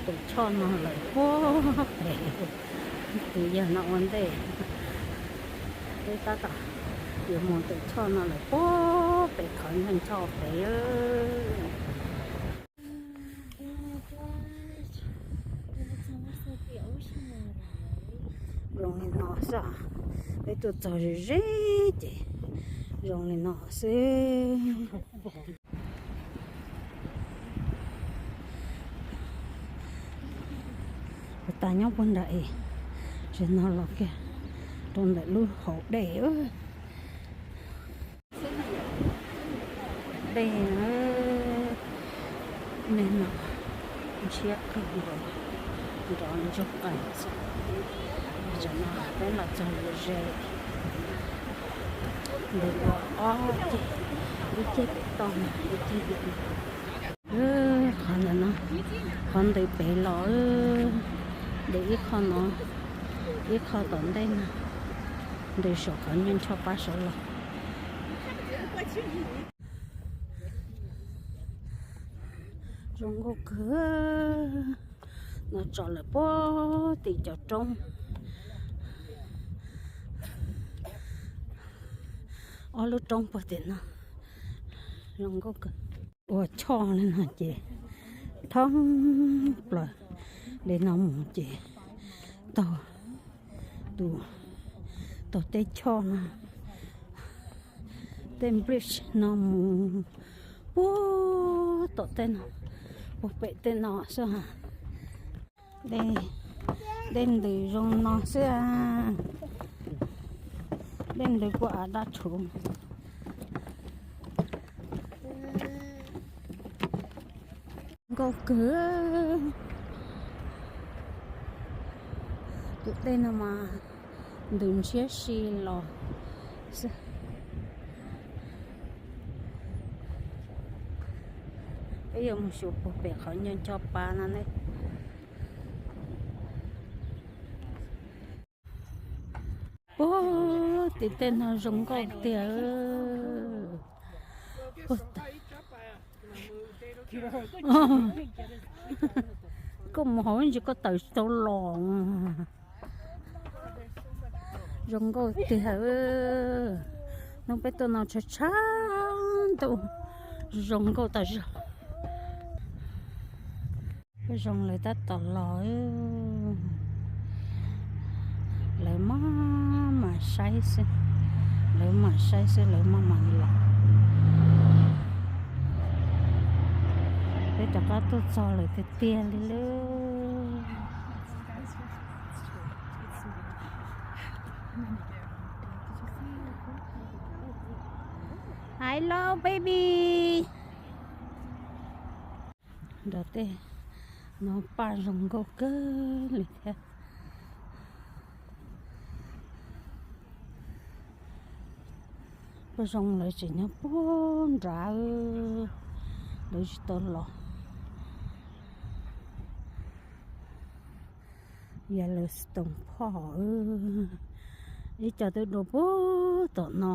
Tus choj no lawm puag pem, tus yawg no ua ntej. Peb tab tom yuav mus tus choj no lawm puag pem qhov ncho ncho pem. Zoo li no xwb, peb tuaj txog ze ze ces zoo li no xwb. Puag ta nyob puag nram es, tsis no los kiag rau ntawm lub hauv dej. Dej, nej no ntshiab kawg nkaus, nrov ntsoog qees xwb. Tam no peb los txog ze ze, ntws dua ob ceg, ib ceg pem toj, ib ceg pem no. Qhov ntawm no, qhov ntws pem los, ntws ib qho no, ib qho tom ntej no, ntws saum qhov ncho ncho pab saud los. Zoo nkauj kawg. No tso lawm puag tim cov roob, ob lub roob puag tim no, zoo nkauj kawg. Ua choj li no ces thoob plaws li no mus ces taug tus, taug tej choj no, tej bridge no mus puag tom tej no, puag pem tej no xwb. Dej ntws zoo no xwb, dej ntws kuj av dab tshuv. Nkauj kawg. Tus dej no mas ntws ntshiab si los xwb. Peb yuav mus xyuas puag pem qhov ncho ncho pab no ne. Puag tim tej no zoo nkauj tiag. Koj mus hauv ntsis koj tawm tsis tau los. Zoo nkauj tiag. Hnub peb tuaj no tshav tshav ntuj, zoo nkauj tas zog. Peb zoo lawv tab tom los, lawv maj mam saib xwb, lawv mam saib xwb lawv maj mam los. Peb rov qab tuaj txog lawm tiag tiag li lauj. Hello baby. Nrog tej no paj zoo nkauj kawg li thiab. Paj zoo lawv tseem nyob puag nrad, lawv tsis tau los. Yellowstone Park, ib co twb dua puag tom no.